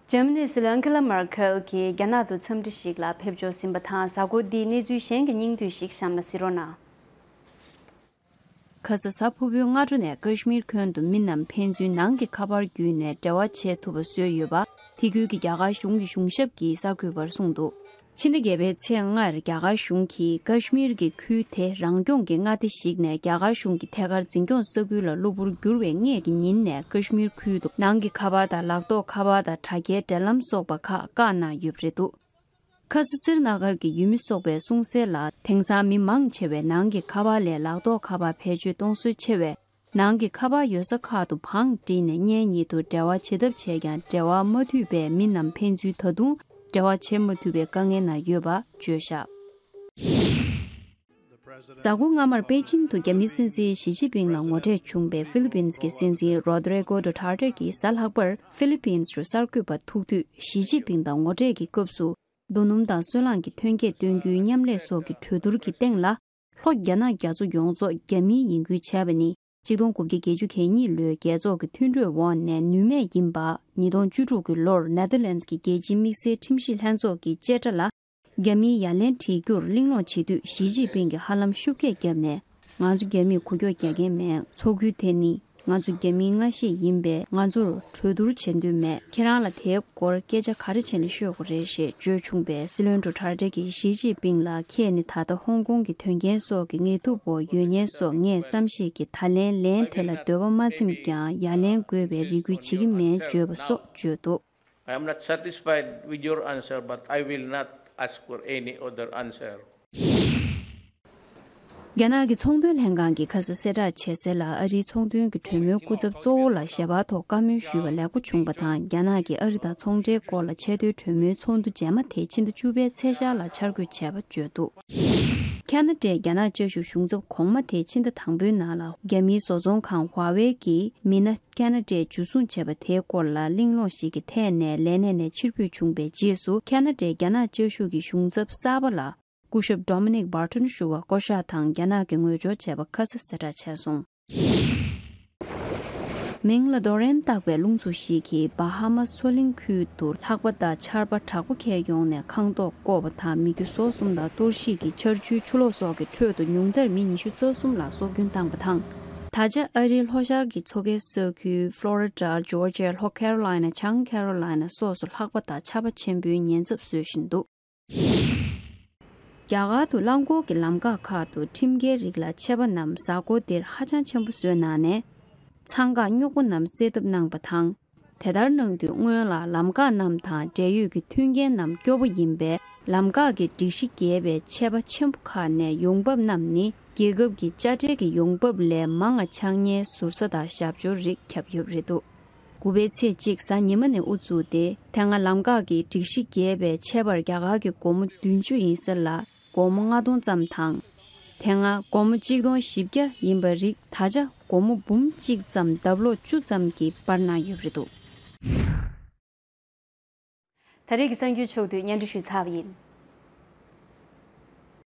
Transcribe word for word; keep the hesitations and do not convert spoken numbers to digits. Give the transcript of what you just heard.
འཇར་མ་ནིའི་སྲིད་བློན་ཨན་ཁེ་ལ་མར་ཁེལ་གྱིས་རྒྱ་ནག་ཏུ་འཚམས་འདྲི་ཞིག་ལ་ཕེབས་འབྱོར་ཟིན་པ་དང་། གཟའ་འཁོར་འདིའི་གནས་ཚུལ་གཞན་གྱི་སྙིང་བསྡུས་ཤིག་གཤམ་ལ་གཟིགས་རོགས་གནང་། ཁ་ས་གཟའ་ཕུར་བུའི་སྔ་དྲོ་ནས་ཀ་ཤི་མིར་ཁུལ་དུ་མི་རྣམས་ཕན་ཚུན་ནང་གི་ཁ་པར་བརྒྱུད་ནས་འབྲེལ་བ་བྱེད་ཐུབ་པ་བཟོས་ཡོད་པ། དེ་ཁུལ་གྱི་རྒྱ་གར་གཞུང་གི་གཞུང་ཞབས་ཀྱིས་གསར་འགོད་པར་གསུངས་འདུག་ཕྱི་ཟླ་བརྒྱད་པའི་ཚེས་ལྔར་རྒྱ་གར་གཞུང་གིས་ཀ་ཤི་མིར་གྱི་ཁུལ་དེ་རང་སྐྱོང་གི་མངའ་སྡེ་ཞིག་ནས་རྒྱ་གར་གཞུང་གི་ཐད་ཀར་འཛིན་སྐྱོང་ས་ཁུལ་ལ་གློ་བུར་བསྒྱུར་བའི་སྔོན་གྱི་ཉིན་ནས་ཀ་ཤི་མིར་ཁུལ་དུ་ནང་གི་ཁ་པར་དང་ལག་ཐོགས་ཁ་པར་དང་དྲ་རྒྱའི་འབྲེལ་ལམ་སོགས་པ་ཁག་བཀག་གནང་ཡོད་པ་རེད་འདུག་ཁ་ས་སིར་ན་གར་གྱི་ཡུལ་མི་སོགས་པས་གསུངས་གསལ་ལ། དེང་སང་མི་མང་ཆེ་བས་ནང་གི་ཁ་པར་ལས་ལག་ཐོགས་ཁ་པར་བེད་སྤྱོད་གཏོང་སྲོལ་ཆེ་བས། ནང་གི་ཁ་པར་ཡོད་ས་ཁག་ཏུ་བང་བསྒྲིགས་ནས་གཉེན་ཉེ་དུ་འབྲེལ་བ་བྱེད་ཐབས་བྱས་ཀྱང་འབྲེལ་བ་མ་མཐུད་པས་མི་རྣམས་ཕན་ཚུན་ད་དུང་འབྲེལ་བ་བྱེད་མ་ཐུབ་པའི་དཀའ་ངལ་ནང་ཡོད་པ་བརྗོད་བཞག་གཟའ་འཁོར་སྔ་མར་པེ་ཅིང་དུ་རྒྱ་མིའི་སྲིད་འཛིན་ཞི་ཅིན་ཕིང་ལ་ངོ་འཕྲད་བྱུང་བའི་ཧྥི་ལི་པིན་གྱི་སྲིད་འཛིན་རོ་དྲི་གོ་ཌུ་ཐར་ཏེ་གྱིས་གཟའ་ལྷག་པར་ཧྥི་ལི་པིན་རུ་གསར་འགོད་པར་ཐུག་དུས། ཞི་ཅིན་ཕིང་དང་ངོ་འཕྲད་ཀྱི་སྐབས་སུ། རྡོ་སྣུམ་དང་སོལ་རླངས་ཀྱི་ཐོན་སྐྱེད་སྟོན་རྒྱུའི་མཉམ་ལས་སོགས་ཀྱི་གྲོས་བསྡུར་གྱི་སྟེང་ལ། ལྷོ་རྒྱ་ནག་རྒྱ་མཚོ་ཡོངས་རྫོགས་རྒྱ་མིའི་ཡིན་ཁུལ་བྱས་པ་ནི། གཅིག་སྟོང་དགུ་བརྒྱ་བརྒྱད་ཅུ་གྱ་གཉིས་ལོའི་རྒྱལ་ཚོགས་ཀྱི་མཐུན་གྲོས་འོག་ནས་ནུས་མེད་ཡིན་པ། ཉིས་སྟོང་བཅུ་དྲུག་གི་ལོར་ནེ་དར་ལེནཌ་ཀྱི་རྒྱལ་སྤྱིའི་དམིགས་བསལ་ཁྲིམས་ཞིབ་ལྷན་ཚོགས་ཀྱི་བཅད་ཁྲ་ལ། རྒྱ་མིའི་ཡ་ལན་བྲིས་རྒྱུར་གླེང་སློང་བྱེད་དུས། ཞི་ཅིན་ཕིང་གིས་ཧ་ལམ་ཤུགས་རྒྱག་བརྒྱབ་ནས། ང་ཚོ་རྒྱ་མིས་འགུལ་སྐྱོད་རྒྱག་མཁན་མེད། མཚོ་ཁུལ་དེ་ནི་ང་ཚོ་རྒྱ་མིའི་མངའ་ཤེད་ཡིན་པས། ང་ཚོར་གྲོས་བསྡུར་བྱེད་འདོད་མེད། ཁྱེད་རང་ལ་དེའི་སྐོར་སྐད་ཆ་ག་རེ་བྱས་ནས་ཤོད་དགོས་རེད་ཞེས་བརྗོད་བྱུང་བས། སྲིད་བློན་རོ་ཐར་ཏེ་གྱིས་ཞི་ཅིན་ཕིང་ལ། ཁྱེད་ནི་ད་ལྟ་ཧོང་ཀོང་གི་དོན་རྐྱེན་སོགས་ཀྱི་ངལ་དུབ་འོག་ཡོད་མཁན་སོགས། ངས་བསམ་ཤེས་ཀྱིས་ད་ལན་ལན་དེ་ལ་འདོད་པ་མ་ཚིམས་ཀྱང་། ཡ་ལན་དགོས་པའི་རེ་སྐུལ་བྱེད་ཀྱི་མེད་བརྗོད་པ་སོགས་བརྗོད་འདུག I am not satisfied with your answer, but I will not ask for any other answer. རྒྱ་ནག་གི་ཚོང་དོན་ལྷན་ཁང་གིས་ཁ་སང་གསལ་བསྒྲགས་བྱས་གསལ་ལ། ཨ་རིའི་ཚོང་དོན་གྱི་གྲོས་མོལ་སྐུ་ཚབ་གཙོ་བོ་ལ་ཞལ་པར་ཐོག་བཀའ་མོལ་ཞུས་པ་ལེགས་པོ་བྱུང་བ་དང་། རྒྱ་ནག་གིས་ཨ་རི་དང་ཚོང་འབྲེལ་སྐོར་ལ་ཆེས་མཐོའི་གྲོས་མོལ་ཚོགས་འདུ་རྗེས་མ་དེ་ཕྱི་ཟླ་བཅུ་པའི་ཚེས་ཤར་ལ་འཆར་འགོད་བྱས་པ་བརྗོད་འདུག་ཁ་ན་ཌའི་རྒྱ་ནག་བཅའ་བཞུགས་གཞུང་ཚབ་གོང་མ་དེ་ཕྱི་ཟླ་དང་པོའི་ནང་ལ་རྒྱ་མིའི་བཟོ་ཚོང་ཁང་ཧྭ་ཝེ་གི་མི་སྣ་ཁ་ན་ཌས་འཇུ་བཟུང་བྱས་པ་དེའི་སྐོར་ལ་གླེང་སློང་ཞིག་གི་ཐད་ནས་ལས་གནས་ནས་ཕྱིར་འབུད་བྱུང་བའི་རྗེས་སུ། ཁ་ན་ཌའི་རྒྱ་ནག་བཅའ་བཞུགས་ཀྱི་གཞུང་ཚབ་གསར་པ་ལ་སྐུ་ཞབས་Dominic Barton ཞུ་བ་བསྐོ་གཞག་དང་རྒྱ་ནག་གིས་ངོས་སྦྱོར་བྱས་པ་ཁ་སང་གསལ་བསྒྲགས་བྱས་སོང་། མིང་ལ་Dorian བཏགས་པའི་རླུང་འཚུབ་ཞིག་གིས་བྷ་ཧ་མ་མཚོ་གླིང་ཁུལ་དུ་ལྷགས་པ་དང་ཆར་པ་དྲག་པོ་ཁྱེར་ཡོང་ནས་ཁང་ཐོག་བསྐོར་བ་དང་། མི་རྒྱུ་སོ་གསུམ་དང་གཏོར་བཤིག་གི་ཆར་ཆུའི་ཆུ་ལོག་སོགས་ཀྱི་ཁྲོད་དུ་ཉུང་མཐར་མི་ཉི་ཤུ་རྩ་གསུམ་ལ་སྲོག་སྐྱོན་བཏང་བ་དང་། ད་ཆ་ཨ་རིའི་ལྷོ་ཤར་གྱི་མཚོ་ཁའི་ས་ཁུལ་Florida, Georgia, ལྷོ་Carolina, བྱང་Carolina སོགས་སུ་ལྷགས་པ་དང་ཆར་པ་ཆེན་པོའི་ཉེན་ཚབས་བཟོ་བཞིན་འདུག་རྒྱ་གར་དུ་རླངས་འཁོར་གྱི་ལམ་འགག་ཁག་ཏུ་ཁྲིམས་འགལ་རིགས་ལ་ཆད་པ་རྣམས་གཟའ་འཁོར་འདིར་ཧ་ཅང་ཆེན་པོ་བཟོས་གནང་ནས། འཚང་ཁ་རྙོག་པ་རྣམས་སེལ་ཐབས་གནང་བ་དང་། དེ་ལྟར་གནང་དུས་སྔོན་ལ་ལམ་འགག་རྣམས་དང་འབྲེལ་ཡོད་ཀྱི་མཐུན་རྐྱེན་རྣམས་སྐྱོ་པོ་ཡིན་པས། ལམ་འགག་གི་སྒྲིག་གཞི་འགལ་བའི་ཆད་པ་ཆེན་པོ་ཁག་ནས་ཡོང་འབབ་རྣམས་ནི་རྒྱལ་ཁབ་ཀྱི་དཔྱ་ཁྲལ་གྱི་ཡོང་འབབ་ལས་མང་ང་ཆག་ཉེན་ཟུར་ཟ་དང་ཞབས་ཞུ་རིགས་ཁྱབ་ཡོད་པ་རེད་འདུག་དགུ་པའི་ཚེས་གཅིག་གཟའ་ཉི་མ་ནས་དབུ་བཙུགས་ཏེ། དེ་སྔ་ལམ་འགག་གི་སྒྲིག་གཞི་འགལ་བའི་ཆད་པར་རྒྱ་གར་གྱི་སྒོར་མོ་བདུན་ཅུ་ཡིན་ས་ལ། སྒོར་མོ་ལྔ་སྟོང་ཙམ་དང་། དེ་སྔ་སྒོར་མོ་གཅིག་སྟོང་བཞི་བརྒྱ་ཡིན་པ་རིགས་ད་ཆ་སྒོར་མོ་འབུམ་གཅིག་ཙམ་ལྡབ་ལོག་བཅུ་ཙམ་གྱིས་སྤར་གནང་ཡོད་པ་རེད་འདུག་ད་རེས་ཀྱི་གསར་འགྱུར་ཕྱོགས་བསྡུས་སྙན་སྒྲོན་ཞུས་ཚར་བ་ཡིན།